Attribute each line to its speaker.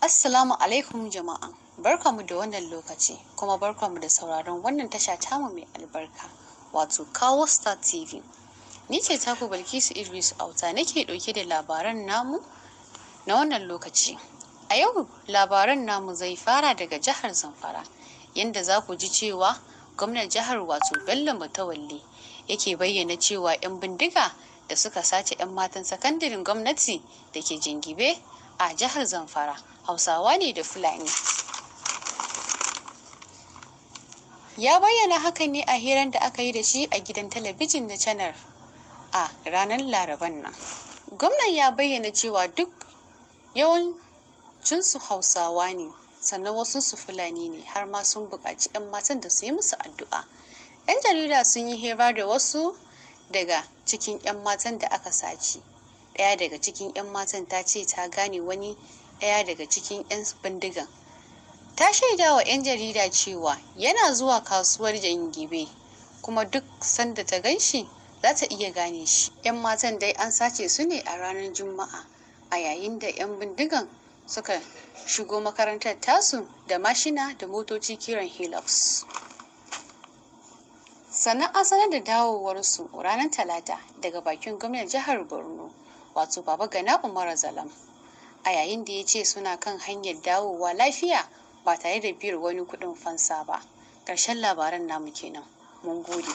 Speaker 1: Assalamu alaikum jama'a. Barkamu da wannan lokaci kuma barkamu da sauraron wannan tasha tamu mai albarka, wato Kawo Star TV. Ni ce taku Bilkisu Idris Auta, nake ɗauke da labaran namu na wannan lokaci. A yau labaran namu zai fara daga jihar Zamfara, yanda za ku ji cewa gwamnan jihar, wato Bello Matawalle, yake bayyana cewa 'yan bindiga da suka sace 'yan matan sakandaren gwamnati da ke Jangebe a jihar Zamfara Hausawa ne da Fulani. Ya bayyana hakan ne a hirar da aka yi da shi a gidan talabijin na Channel a ranar Laraban nan. Gwamnan ya bayyana cewa duk yawancinsu Hausawa ne, sannan wasu su Fulani ne, har ma sun buƙaci 'yan matan da su yi musu addu'a. 'Yan jarida sun yi hira da wasu daga cikin 'yan matan da aka sace. Ɗaya daga cikin 'yan matan ta ce ta gane wani ɗaya daga cikin 'yan bindigan. Ta shaida wa 'yan jarida cewa yana zuwa kasuwar Jangibe, kuma duk sanda ta gan shi za ta iya gane shi. 'Yan matan dai an sace su ne a ranar Juma'a, a yayin da 'yan bindigan suka shigo makarantar tasu da mashina da motoci kiran Hilux. Sannan an sanar da dawowarsu ranar Talata daga bakin gwamnan jihar Borno, wato Baba Gana Umar Zalam, a yayin da ya ce suna kan hanyar dawowa lafiya ba tare da biyar wani kuɗin fansa ba. Ƙarshen labaran namu kenan. Mun gode.